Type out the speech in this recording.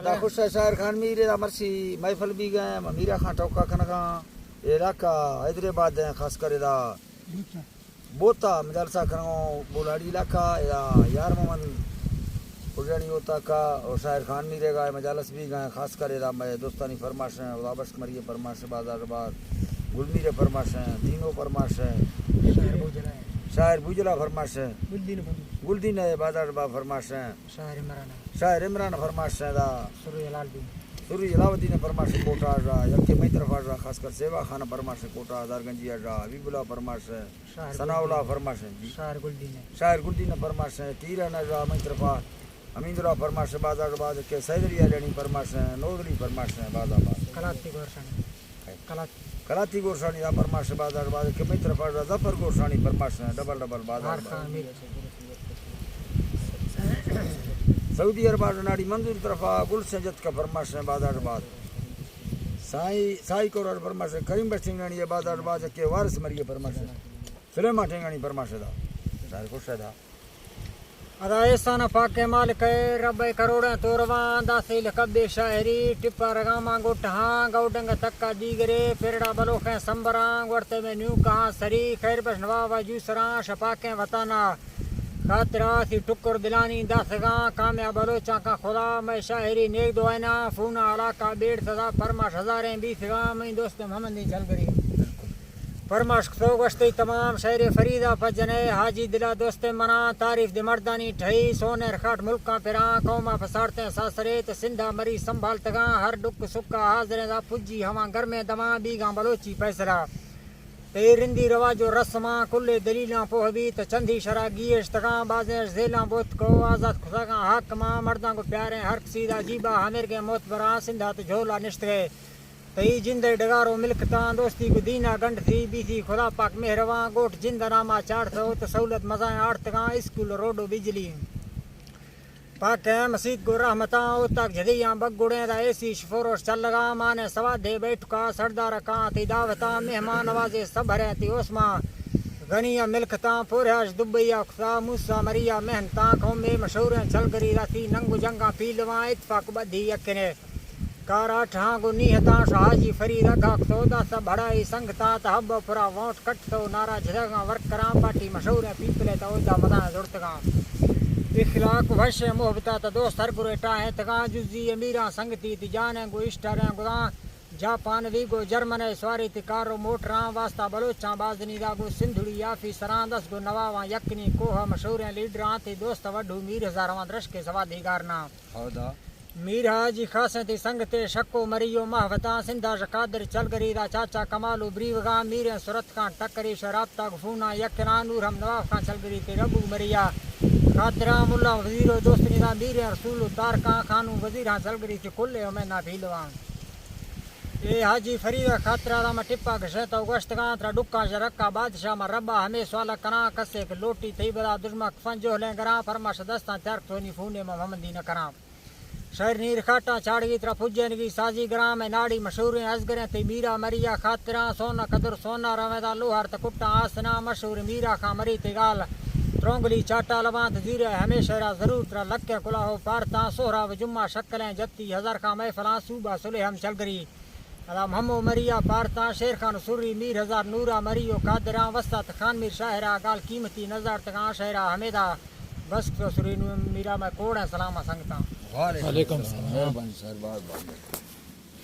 دا خوش ہے شاعر خان میر، دا مرشی محفل بیگا، میرا خان ٹوکا کنگا، اے علاقہ حیدرآباد ہے، خاص کر دا بوتا مجالسہ کنگو بولاڑی علاقہ، ادا یار محمد پرجانی ہوتا کا اور شاعر خان میرے گا مجالس بیگا، خاص کر ادا میں دوستانی فرمائش ہیں، خدا بخش مریے فرمائش، بازار آباد، گل میرے فرمائش ہیں، دینو فرمائش ہیں، شاعر بوجلا ہے۔ شاعر بوجلا فرمائش ہیں، گلدین فرمائش۔ گلدین ہے، بازار آباد فرمائش ہیں۔ شاعر عمران۔ شاعر عمران فرمائش ہے دا۔ سری علاؤالدین۔ سری علاؤالدین فرمائش کوٹا جا، یکے مئی طرف آ جا، خاص کر سیوا خان فرمائش کوٹا، دارگنجی آ جا، حبیب اللہ فرمائش ہے، شاعر ثناء اللہ گلدین۔ فرمائش ہے جی۔ شاعر گلدین ہے۔ شاعر گلدین فرمائش ہے، کیرا نہ جا مئی طرف آ، حمید اللہ فرمائش ہے، بازار آباد کے سید علی علیانی فرمائش ہے، نور علی فرمائش ہے، بازار آباد۔ کلاتی گورشانی۔ کلات۔ کلاتی گورشانی دا فرمائش بازار آباد، کمئی طرف آ ظفر گورشانی فرمائش ڈبل ڈبل بازار آباد۔ خان میر۔ سعودی عرب آ ناڑی منظور طرف آ گل سے جت کا فرمائش بازار آباد۔ سائی، سائی کورا فرمائش کریم بخش ٹنگانی بازار آباد کے وارث مریے فرمائش۔ سلیمان ٹنگانی فرمائش دا۔ شاعر خوش ہے دا۔ ادا احسان پاکیں مالک ء رب ء کروڑیں توروان، داسی لقب شاعری، ٹپا رگاماں گوٹہاں، گوڈنگ تکا دیگرے، پرڑا بلوخیں سمبراں، گورتے میں نیو کہاں سری، خیر بخش نواب جوسراں، شپاکیں وطنا خاطرا سی ٹکر دلانی داسگاں، کامیاب بلوچاں کا خدا، میں شاعری نیک دعائنا، فونا علاقہ بیڑ سزا، پرماش ہزاریں بیسگاں، میں دوست محمد جلگری۔ پرماش کتو گوشتئی تمام شعر فریدا پہ جنئے، حاجی دلا دوست منا، تعریف دے مردانی ٹھئی، سونر خاٹ ملکاں پراں، قوما پسارتیں ساسرے، تو سندھا مری سنبھالتگاں، ہر ڈک سکا حاضریں دا پجی ہواں گرمیں دماں، بیگاں بلوچی فیصلہ۔ تئی رندی رواج و رسماں، کلے دلیلاں پوہ بی، تو چندی شرا گیشتگاں، بازیں زیلاں بوت کو، آزاد کھسگاں حاکماں، مرداں کو پیاریں ہر کسی دا جیبا، ہمیرگیں موت براں، سندھا تو جھولا نشتگئے۔ تئی جند ء ڈگار و ملکتاں، دوستی گوں دین ء گنڈ تھی، بیتی خدا پاک مہرواں، گوٹ جند ء نام ء چاڑتو، تو سہولت مزائیں آڑتگاں، اسکول روڈ و بجلی۔ پاک ء مسیت گوں رحمتاں، اوتاک جدیاں بگڑیں، دا اے سی شفوروش چلگاں، مان ء سواد دے بیٹھکا، سردار کاں تئی دعوتاں، مہمان نوازے سبھریں تئی اوسماں، غنی ء ملکتاں، پورہاش دبئی ء کتا، موسی مریا محنتاں، قومے مشہوریں چلگری، داتی ننگ و جنگاں پیلواں، اتفاق بدھی یکنے۔ کارا ٹھاں گوں نیہتاں، شاہ حاجی فرید ء گاکتو، داسا بھڑائی سنگتاں، تہ حب ء پرا ووٹ کٹتو، نعرہ جھدگاں ورکراں، پارٹی مشہوریں پیپلے، تہ اودا مداں زڑتگاں۔ اخلاق وش ء محبتا، تہ دوست ہر گرے ٹاہیں تگاں، جزی امیراں سنگتی، تہ جانیں گوں اشٹریں گداں، جاپانوی گوں جرمن ء سواری، تہ کار و موٹراں، واسطہ بلوچاں بازنی دا گوں سندھڑی آفیسراں، دست گوں نواباں یکنی کوہ ء مشہوریں لیڈراں، تہ دوست وڈھو میر ہزارواں درشکے سوادی گارناں۔ ہاں دا۔ میر حاجی خاصیں تئی سنگتے، شکو مری و ماہ وتاں، سندھا ژ قادر چلگری دا، چاچا کمال و بریوگاں، میریں سرت خان ٹکری، شرابتا گفوناں یکراں، نور ہم نواف خان چلگری، تئی ربو مریا خاطراں، ملا وزیر و دوستنی دا، میریں رسول و تارکاں، خانو وزیراں چلگری، تئی کلے ہمیں ناپیلواں۔ اے حاجی فرید خاطرا دا، ما ٹپا گشے تو گوشتگاں، ترا ڈکاں شرکا بادشاہ، ما ربا ہمیں سوالا کراں، کسے کہ لوٹی تئی بدا، دشمن کفن جوہلیں گراں، پرماش دستاں تیار تو نی فونے ما محمدی نہ کراں۔ شہر نیر کھاٹاں چاڑگی ترا پجینگی سازی گراں، میں ناڑی مشہوریں ازگریں تئی میرا مریا خاطراں، سونا قدر سونا رویدا لوہار تہ کٹاں آسناں، مشہور میرا خاں مری تئی گال ترونگلی چاٹا لباں، تہ زیرہ ہمیشہ را ضرور ترا لکیں کلاہو پارتاں، سہراب جمعہ شکلیں جتی ہزار خاں محفلاں، صوبہ سلے ہم چلگری ادا مھمو مریا پارتاں، شیر خان سری میر ہزار نورا مری و قادراں، وسط خان میر شاعرا گال قیمتی نزارتگاں، شعرا ہمیدا بس تو سری نو میرا میں کوڑیں سلاماں سنگتاں۔ وعلیکم السلام۔ مہربانی سر، بہت بہت مہربانی۔